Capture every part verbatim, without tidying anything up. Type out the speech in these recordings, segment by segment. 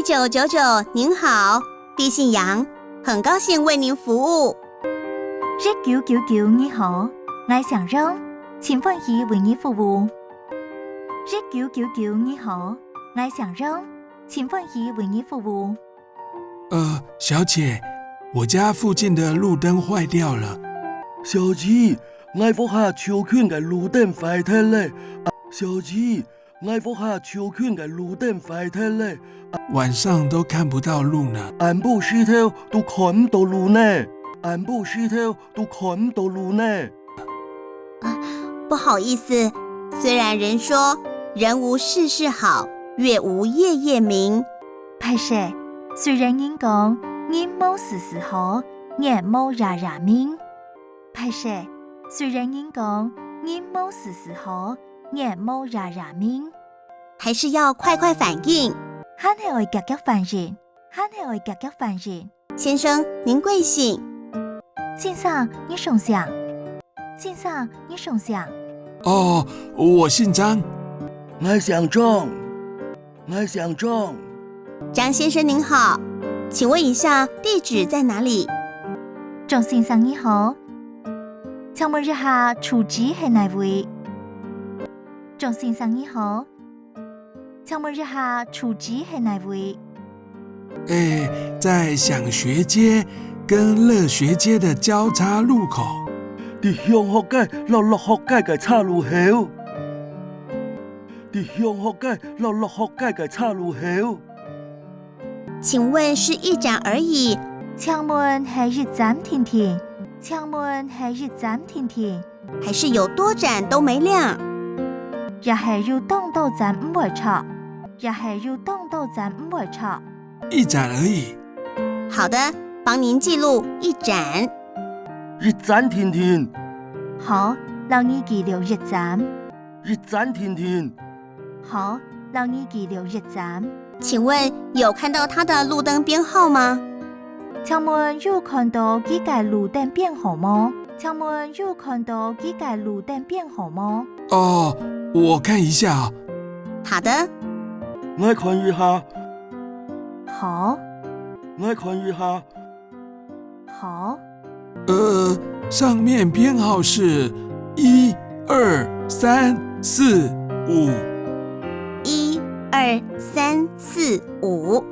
一九九九，您好，敝姓楊，很高兴为您服务。一九九九，你好，𠊎姓楊，盡歡喜為你服務。一九九九，你好，𠊎姓楊，盡歡喜為你服務。呃，小姐，我家附近的路燈坏掉了。小姐，𠊎屋下附近个路燈壞忒了。啊，小姐， 𠊎屋下附近个路燈壞忒了。晚上都看不到路呢。暗晡時頭都看毋到路呢。暗晡時頭都看毋到路呢。不好意思，虽然人说人无事事好，月无夜夜明。歹勢，雖然人講人無事事好，月無夜夜明。歹勢，雖然人講人無事事好， 月無夜夜明。還是要快快反應。還係愛遽遽反應，還係愛遽遽反應。先生，您貴姓？先生，你上姓？先生，你上姓？哦，我姓張。𠊎姓張。𠊎姓張。張先生您好，請問一下地址在哪裡？張先生你好，請問一下住址係哪位？ 張先生你好，請問一下住址係哪位？欸，在享學街跟樂學街的交叉路口。在享學街摎樂學街个岔路口。在享學街摎樂學街个岔路口。 請問是一盞而已？請問係一盞定定？請問係一盞定定？還是有多盞都沒亮？也係有當多盞毋會著？也係有當多盞毋會著？一盞而已。好的，幫您記錄一盞。一盞定定。好，摎你記錄一盞。一盞定定。 好，摎你記錄一盞。請問有看到他的路燈編號嗎？請問有看到佢个路燈編號無？請問有看到佢个路燈編號無？哦，我看一下啊。好的。𠊎看一下。好。𠊎看一下。 好。呃，上面編號是一二三四五。一二三四五。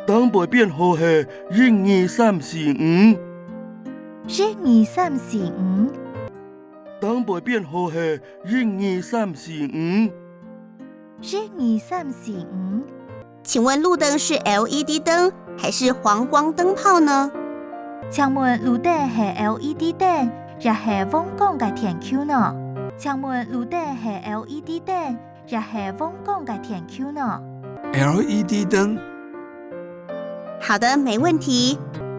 頂背編號係一二三四五。一二三四五。 頂背編號係一二三四五。一二三四五。請問路燈是LED燈還是黃光燈泡呢？請問路燈係LED燈，也係黃光个電球呢？請問路燈係LED燈， 也係黃光个電球呢？LED燈。好的，沒問題。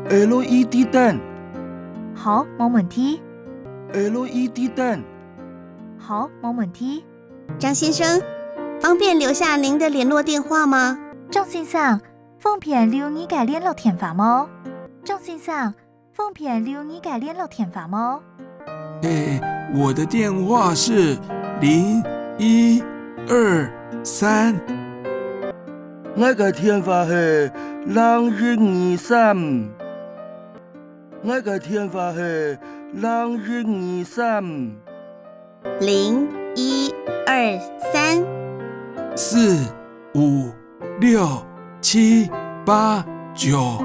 LED燈。好，無問題。LED燈。好，無問題。張先生，方便留下您的聯絡電話嗎？張先生，方便留你个聯絡電話無？張先生， 方便留你个聯絡電話無？欸，我的電話是零一二三。𠊎个電話係零一二三。𠊎个電話係零一二三。 零一二三。四五六七八九。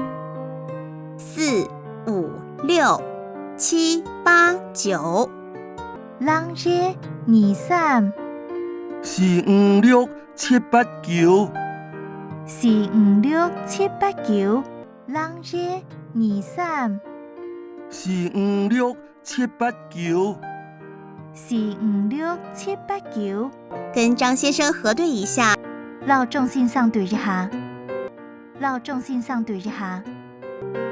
四五六七八九。零一二三。四五六七八九。四五六七八九。零一二三。四五六七八九。四五六七八九。跟張先生核對一下。摎張先生對一下。摎張先生對一下。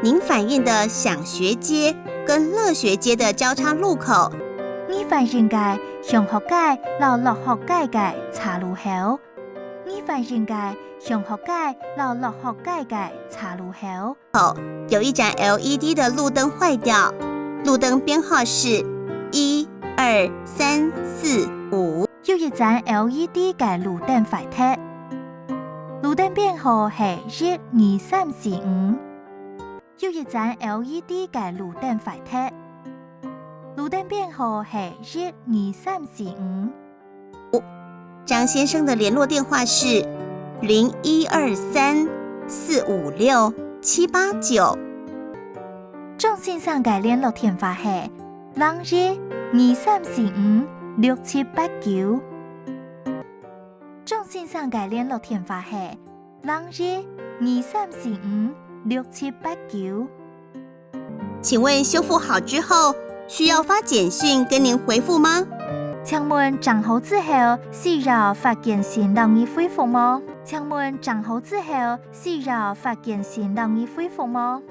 您反映的享學街跟樂學街的交叉路口。你反映个享學街摎樂學街个岔路口。你反映个享學街摎樂學街个岔路口。 口，有一盞LED的路燈壞掉，路燈編號是一二三四五。有一盞LED个路燈壞忒。路燈編號係一二三四五。有一盞LED个路燈壞忒。路燈編號係一二三四五。張先生的聯络電話是零一二三四五六七八九。張先生个聯絡電話係零一二三四五六七八九。張先生个聯絡電話係零一二三四五六七八九。請問修復好之後，需要發簡訊跟您回覆嗎？請問整好之後，需要發簡訊摎你回覆無？請問整好之後，需要發簡訊摎你回覆無？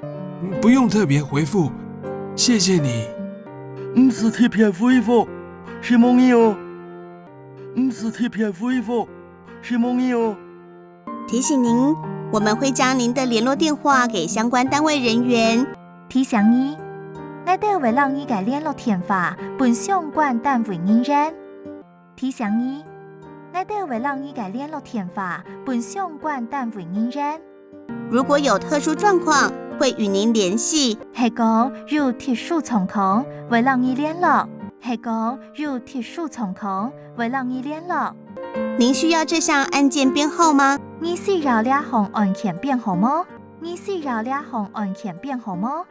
不用特別回覆，謝謝你。毋使特別回覆，承蒙你哦。毋使特別回覆，承蒙你哦。提醒您，我們會將您的聯絡電話給相關單位人員。提醒你，𠊎兜會摎你个聯絡電話分相關單位人員。提醒你，𠊎兜會摎你个聯絡電話分相關單位人員。如果有特殊狀況，會與您聯繫。係講有特殊狀況，會摎你聯絡。係講有特殊狀況，會摎你聯絡。您需要這項案件編號嗎？你需要這項案件編號無？你需要這項案件編號無？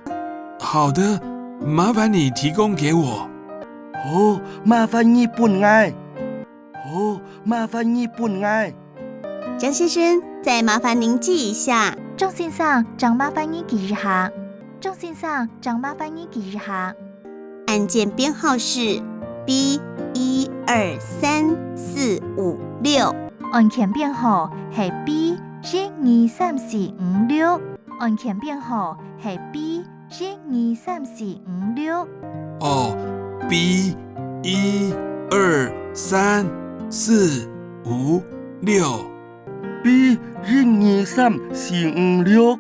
好的，麻煩你提供給我。好，麻煩你分𠊎。好，麻煩你分𠊎。張先生，再麻煩您記一下。張先生，正麻煩你記一下。張先生，正麻煩你記一下。案件編號是B一二三四五六。案件編號係B一二三四五六。案件編號係B一二三四五六。哦，B一二三四五六。B一二三四五六。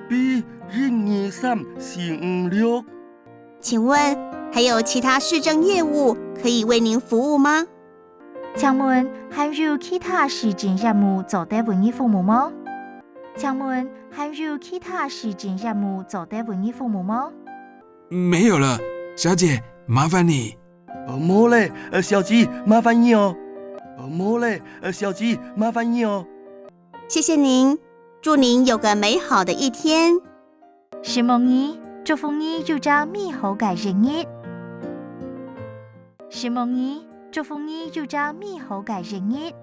B一二三四五六。請問還有其他市政業務可以為您服務嗎？請問還有其他市政業務做得為你服務無？請問還有其他市政業務做得為你服務無？沒有了，小姐，麻煩你。呃，無了，呃，小姐，麻煩你哦。呃，無了，呃，小姐，麻煩你哦。謝謝您，祝您有個美好的一天。承蒙你，祝福你有隻美好个一日。承蒙你，祝福你有隻美好个一日。